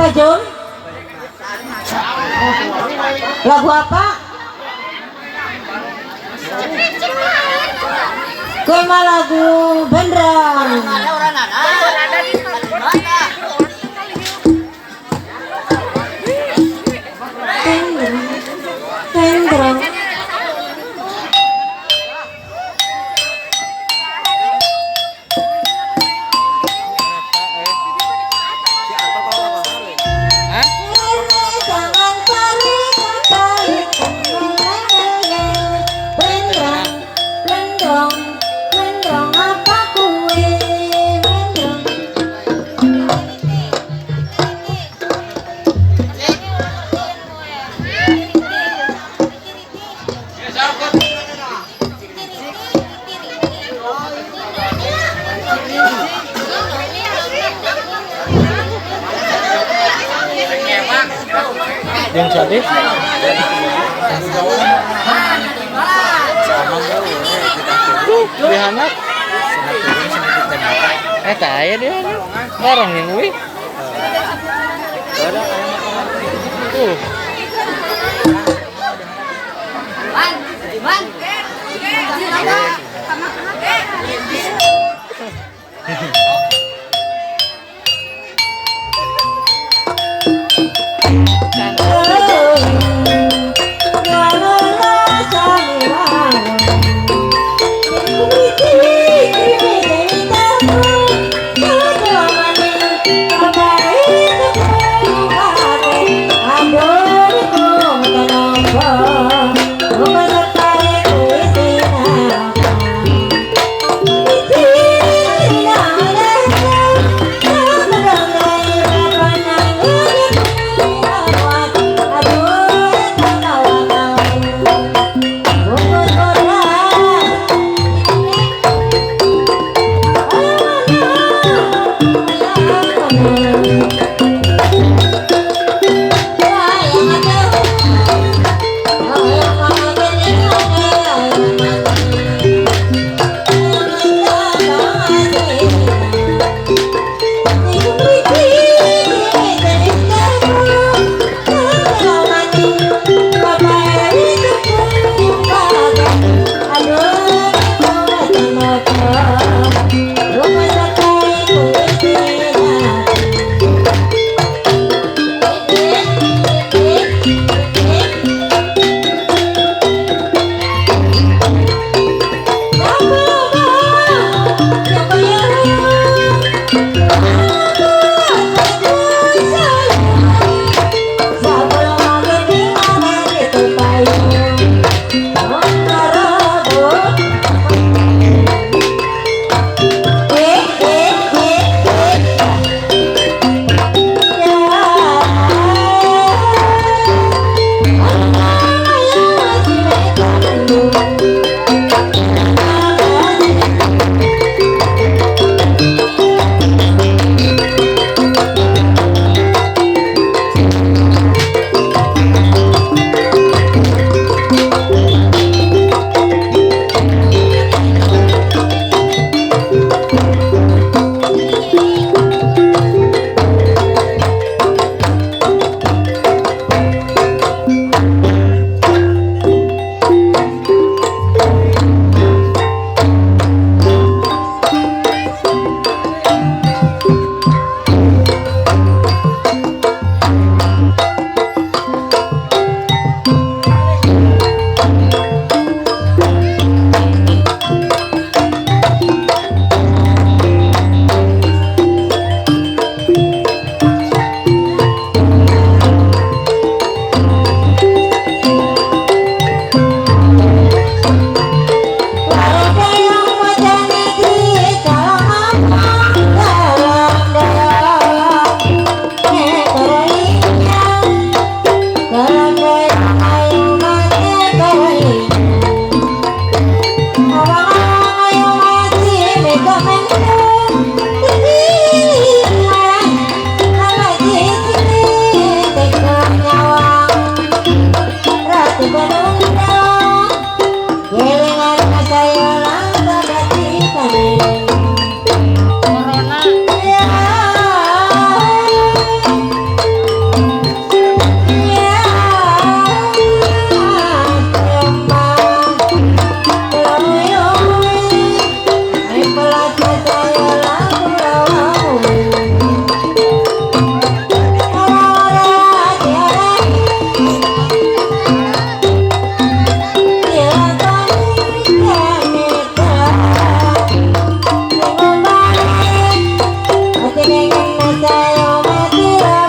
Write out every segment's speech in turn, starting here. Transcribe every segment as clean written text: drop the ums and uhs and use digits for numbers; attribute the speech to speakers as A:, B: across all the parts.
A: Apa, Jom? Lagu apa? Kue mah lagu Bendrang. Bendrang.
B: Yang jadi di anak tak aya dia barang yang wih tuh.
A: Ayo mati lah.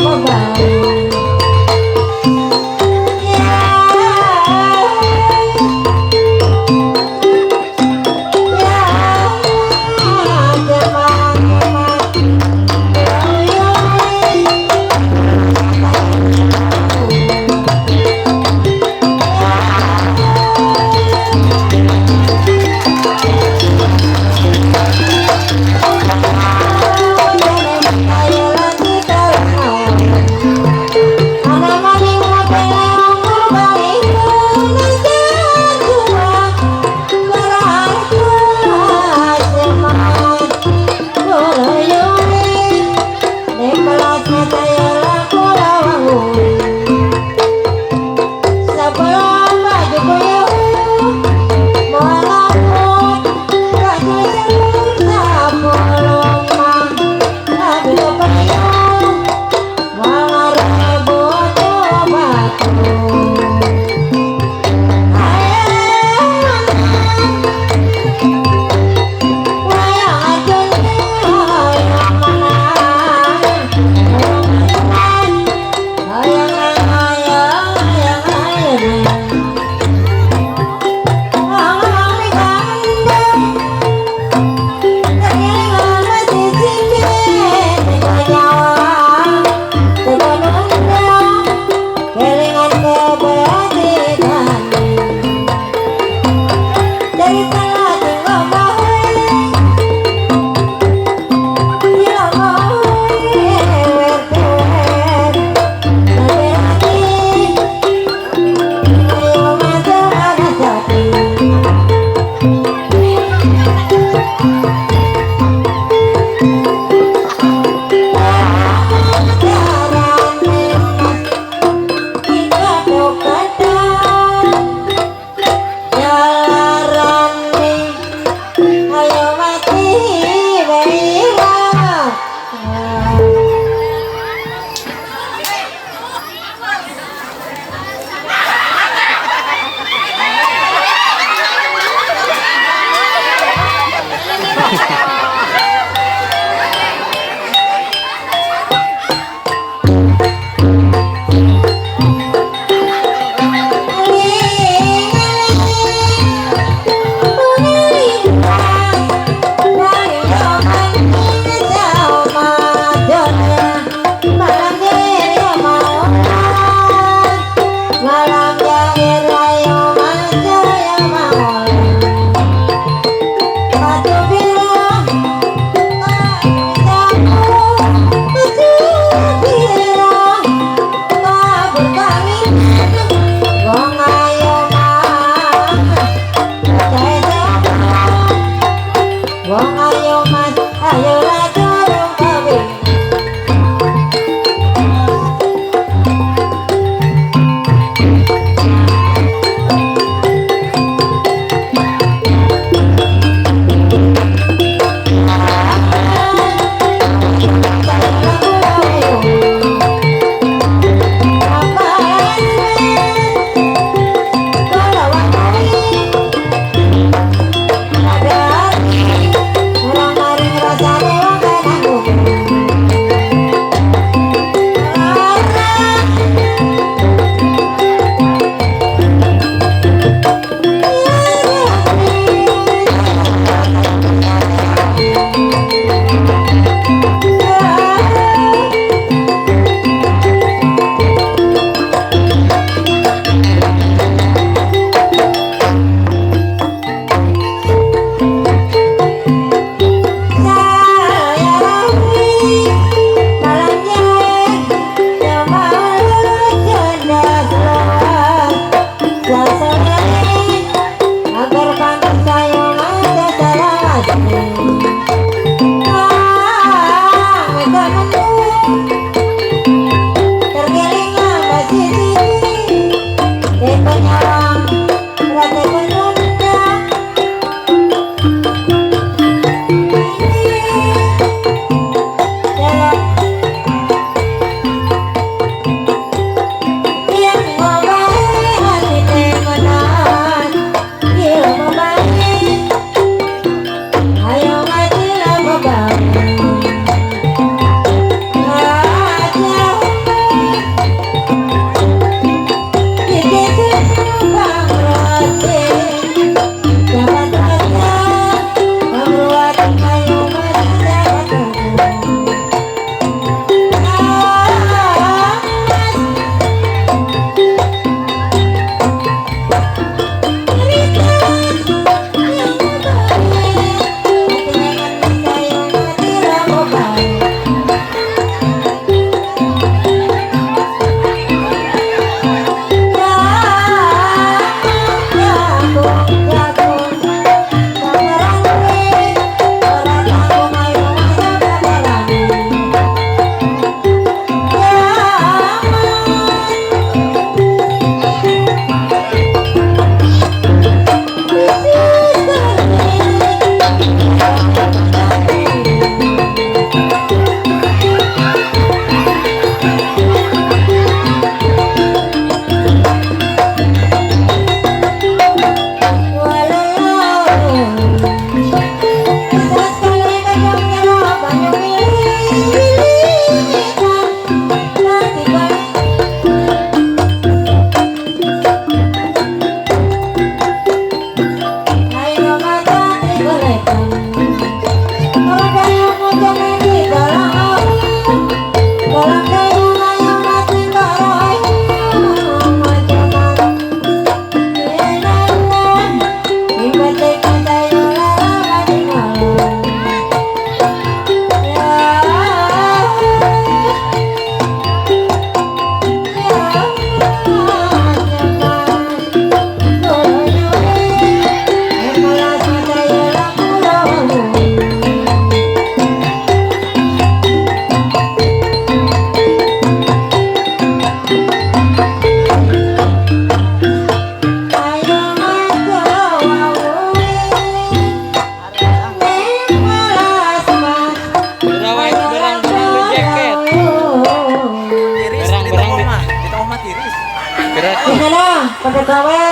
B: Gerak.
A: Di sana pada gawe.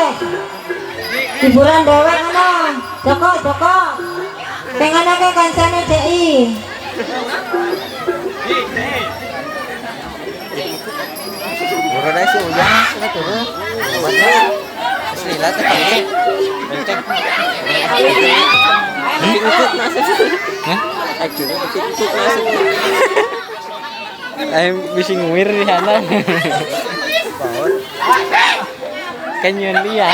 A: Hiburan dewek ngono. Joko, Joko. Pengen akeh kancane DI.
B: Buru sih ujang, sana turun. Asli lah teh pencet. Hah? Bisa nguir di sana. Kan nyeun dia.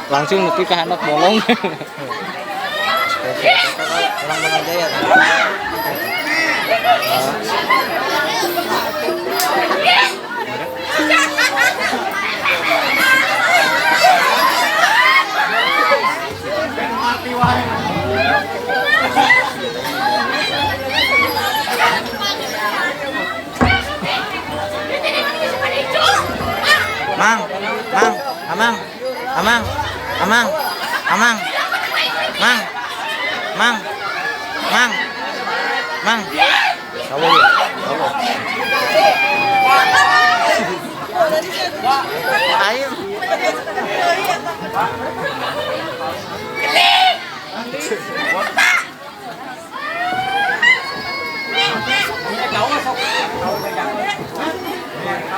B: Langsung nepi ka handap bolong.
C: Orang Jaya kan? Mang, mang, amang, amang, amang, amang, mang, mang, mang, mang. Kamu ya, kamu. Ayo.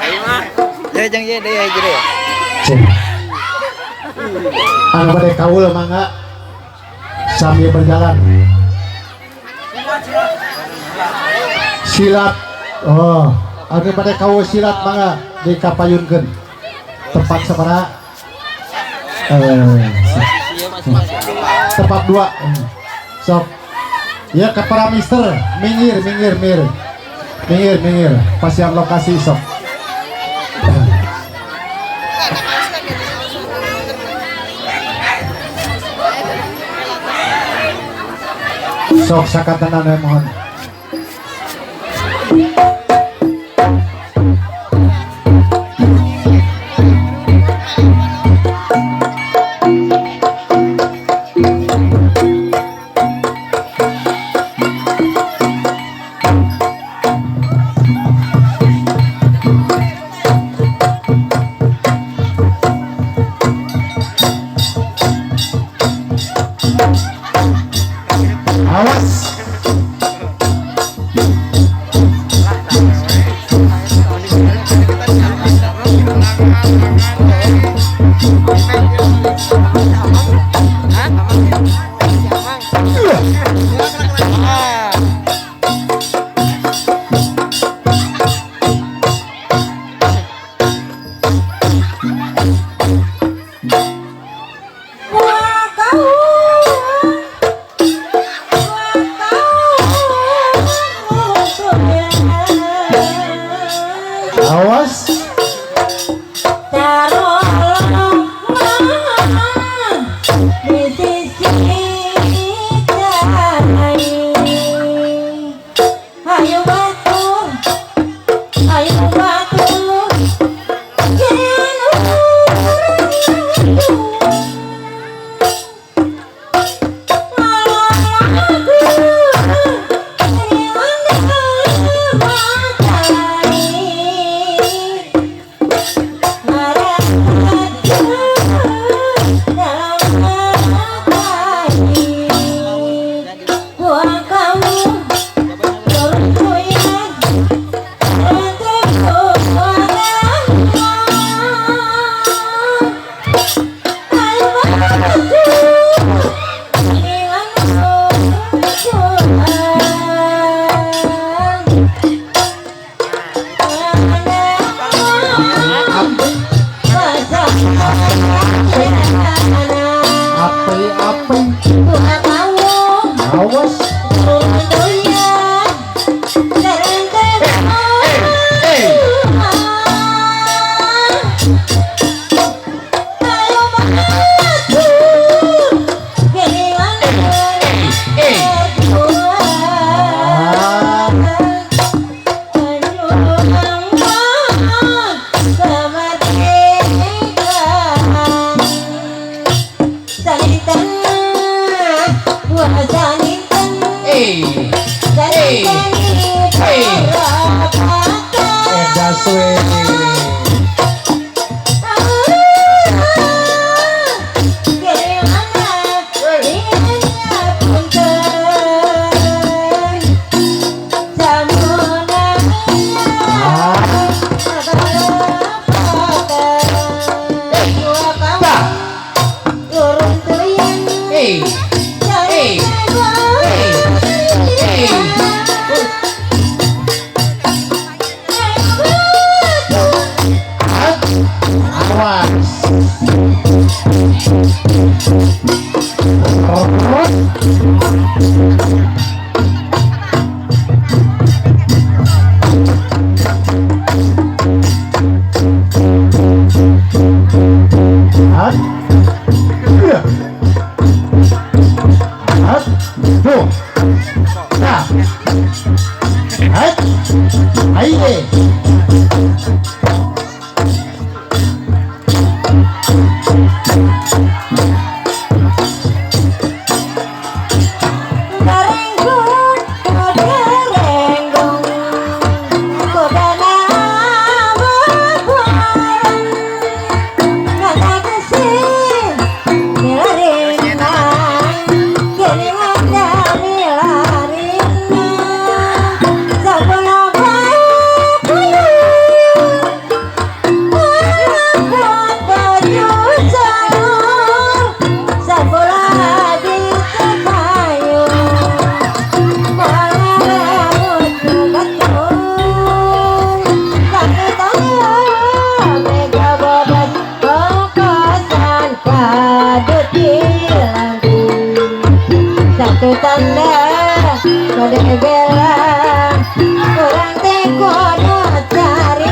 C: Ayo mah. Ya jangan ya deh gitu ya.
D: Anu bade kaul mangga sambil berjalan. Silat. Oh, anu bade kaul silat mangga dikapayunkeun. Tempat sabaraha? Tempat 2. Sok. Ya ke para mister, minggir minggir minggir. Minggir minggir, pasian lokasi sok. Sok sakatanan we mohon. Awas. Ayo.
A: Satu tanda kode bela orang tekono cari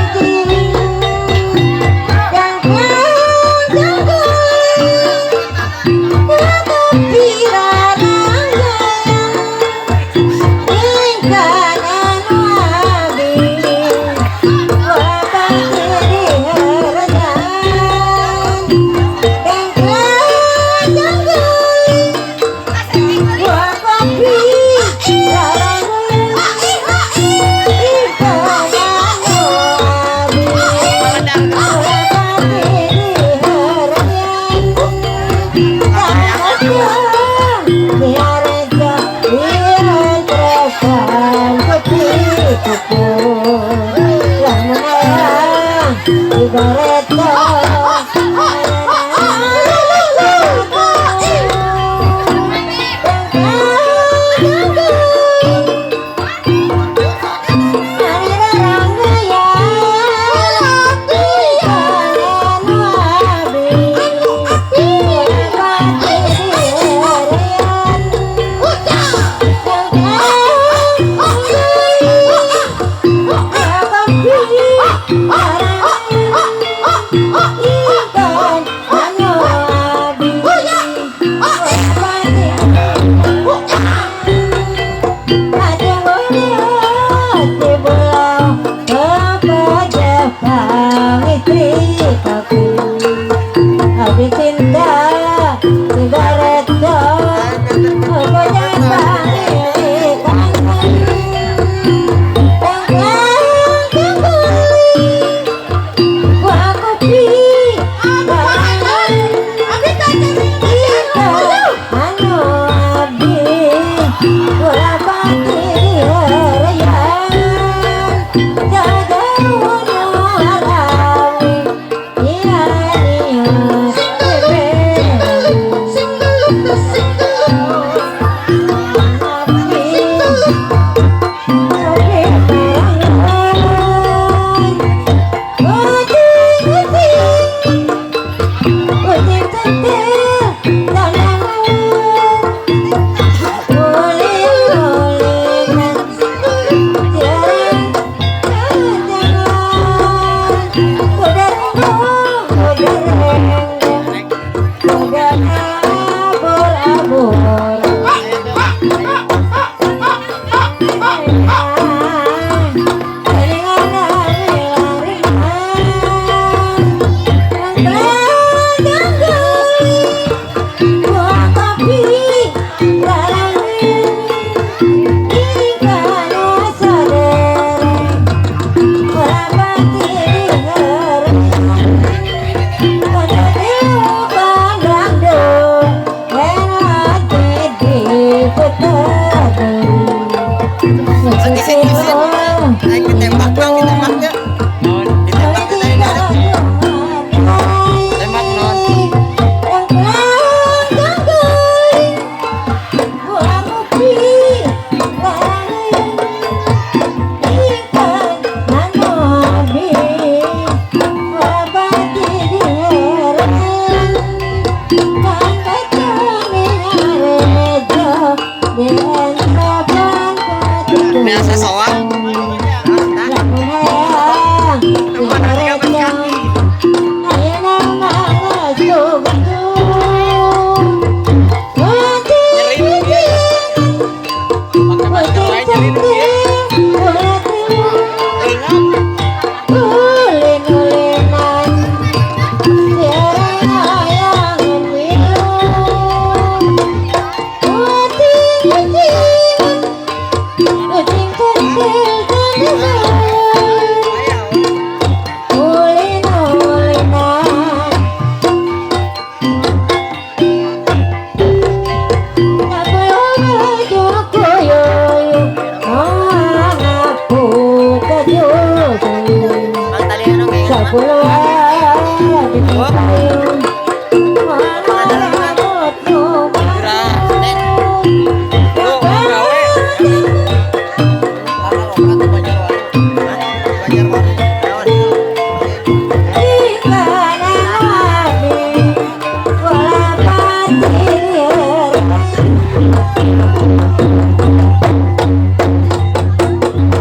C: Biasa soang.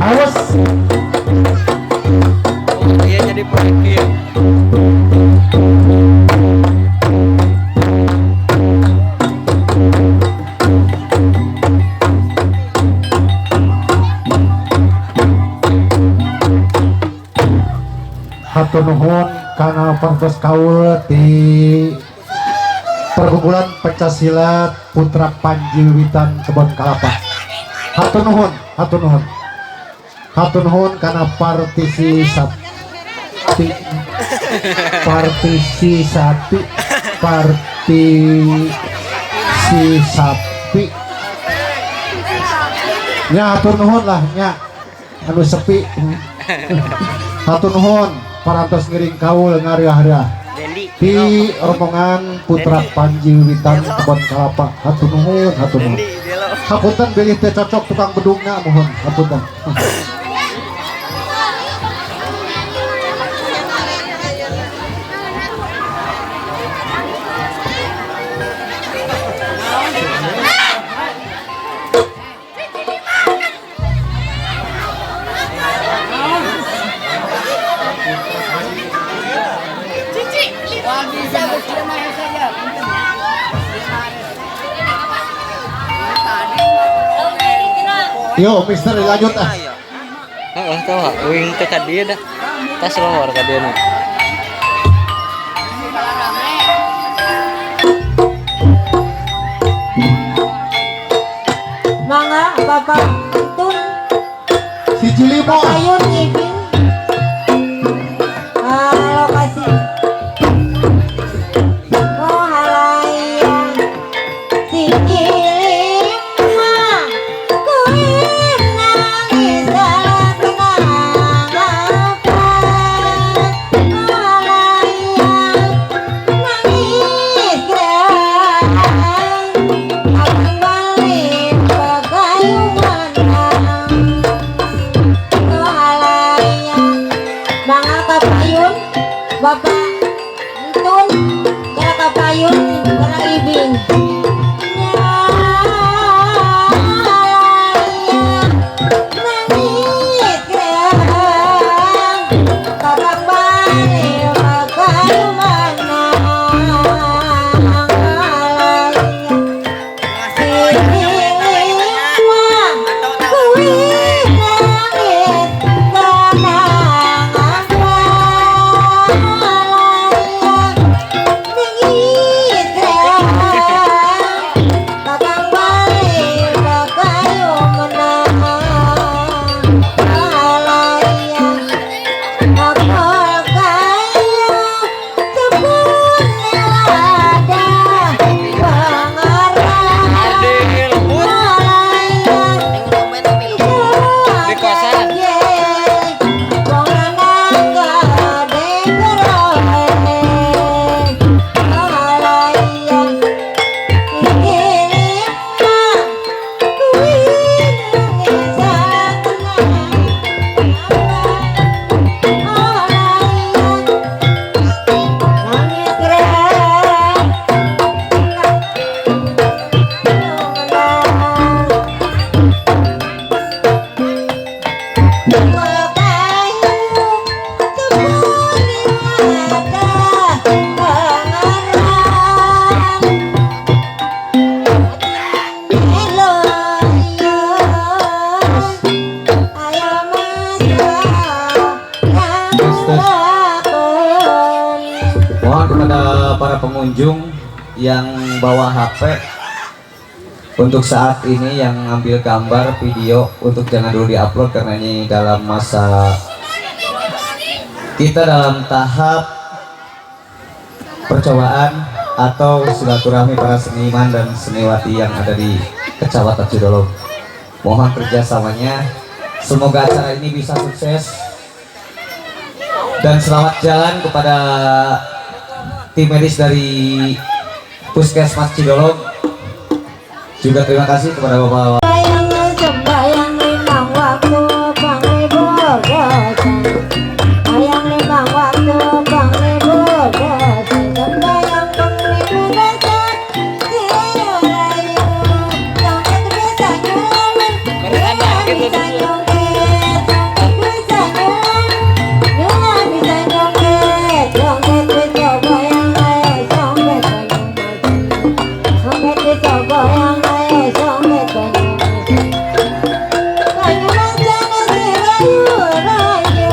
D: Awas.
B: Oh, iya jadi proyek ieu.
D: Hatur nuhun kana parantos kaul di perkumpulan pencak silat Putra Panji Wiwitan Kebon Kalapa. Hatur nuhun, hatur nuhun. Hatur nuhun kana partisipasi partisipasi partisipasi nya, hatur nuhun lah nya anu sepi. Hatur nuhun parantos ngiring kaul ngariah-riah di rombongan Putra Panji Wiwitan Kebon Kalapa. Hatur nuhun, hatur nuhun. Hapunten bilih teu cocok tukang bedugna, mohon hapunten. Yo, Mister, lanjut ah.
B: Heeh, tahu uing teh ka dieu dah. Tas lowor ka dieu nu.
A: Mangga Bapak Tun.
D: Siji limo.
A: Ayun ngibing. Ah, lokasi. Oh halayang siji lima kuwi nangis salah kenang apa. Halayang nangis gerang abang balik bagayungan. Oh halayang. Mangga kapayun Bapak Entun kira kapayun kira ibing. Nangis gerang kakang balik bagayumanang. Siji lima kuwi nangis kenang apa. Nangis gerang kakang balik bagayu menang. Halayang bakal kayu tepun lada pangarang.
B: Ardi lembut
A: Halayang
B: di kosan.
A: Wong lanang gade kerohe. Halayang iki lima kuwi nangis salah kenang apa. Halayang nangis gerang menang. Kayu tepun lada pangarang. Elo yo ayo mas lakon.
E: Mohon kepada para pengunjung yang bawa HP untuk saat ini yang ngambil gambar, video untuk jangan dulu diupload karena ini dalam masa kita dalam tahap percobaan atau silaturahmi para seniman dan seniwati yang ada di Kecamatan Cidolog. Mohon kerjasamanya. Semoga acara ini bisa sukses. Dan selamat jalan kepada tim medis dari Puskesmas Cidolog. Juga terima kasih kepada Bapak
A: Sembayang sembayang limang waktu panglibur dosa. Sembayang limang waktu panglibur dosa. Sembayang panglibur dosa. Rayu rayu, joget bisa nyulam, nyulam bisa nyongket, joget bisa nyulam, nyulam bisa nyongket, joget bisa goyang ayo joget joget bisa goyang ayo joget banyu macan si rayu rayu,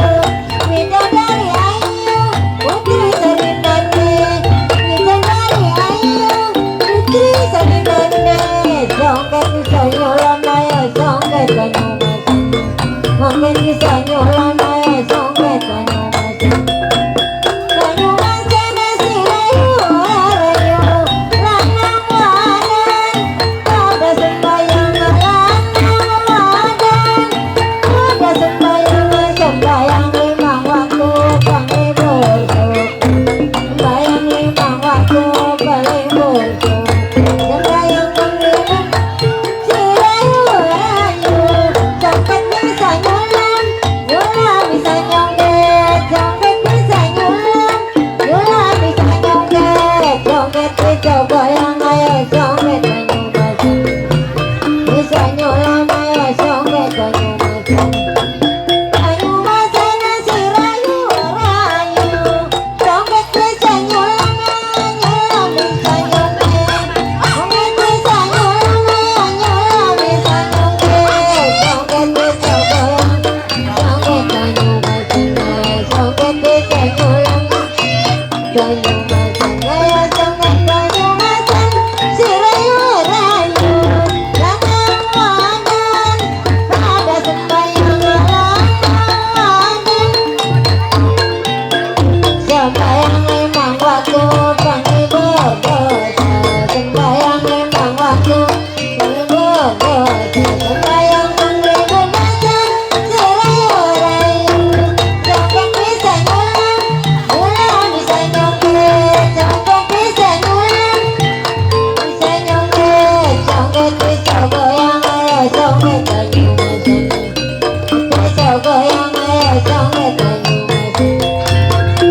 A: bidadari ayu, putri Sarinane, bidadari ayu, putri Sarinane, joget bisa nyulam ayo joget banyu macan, joget bisa nyulam ayo joget banyu macan. Banyu macan si rayu rayu, lanang wadon, pada sembayang lanang wadon, pada sembayang sembayang limang waktu panglibur sembayang limang waktu panglibur sembayang panglibur si rayu rayu, joget bisa nyulam, nyulam bisa nyongket, joget bisa nyulam, nyulam bisa nyongket, joget bisa goyang ayo joget banyu macan, bisa nyulam ayo joget banyu macan. Banyu macan si rayu rayu, joget bisa nyulam, nyulam bisa nyongket, joget bisa nyulam, nyulam bisa nyongket, joget bisa goyang, joget banyu macan, joget bisa nyulam, banyu macan ayo joget banyu macan, si rayu rayu, lanang wadon, pada sembayang lanang wadon. Sembayang limang waktu panglibur dosa, sembayang limang waktu panglibur dosa, sembayang panglibur dosa, si rayu rayu, joget bisa nyulam, nyulam bisa nyongket, joget bisa nyulam, bisa nyongket, joget bisa goyang ayo joget banyu macan, bisa goyang ayo joget banyu macan.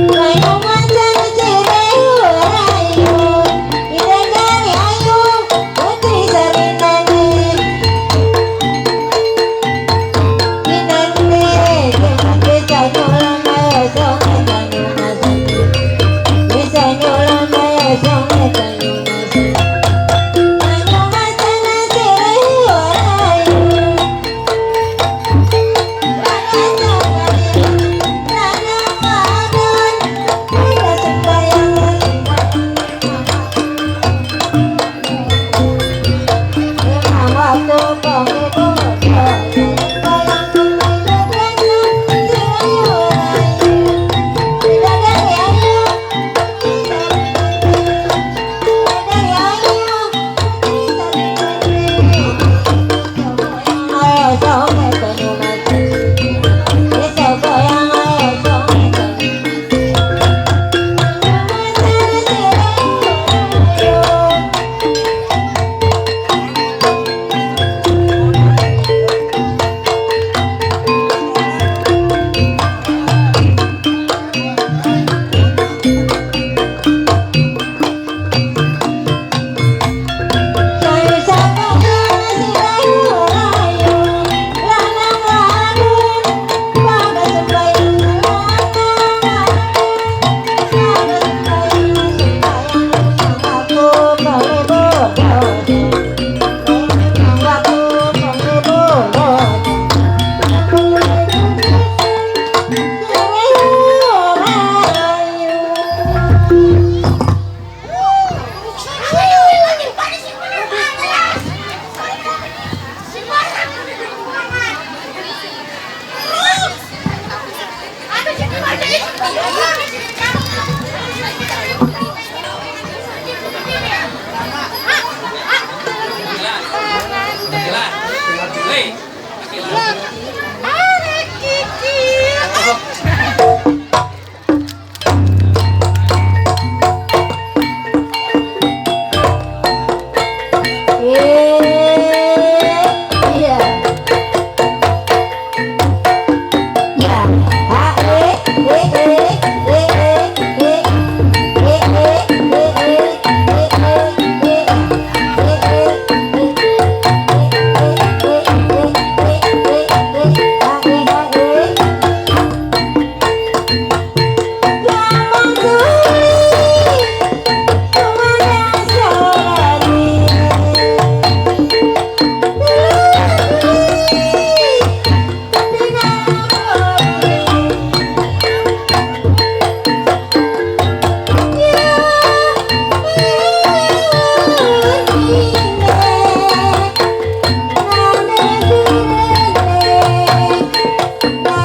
A: Banyu macan si rayu rayu, bidadari ayu, putri Sarinane, Kinane, bisa nyulam ayo joget banyu macan, bisa nyulam ayo joget banyu macan. Banyu macan si rayu rayu, banyu macan rayu.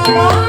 A: Ada.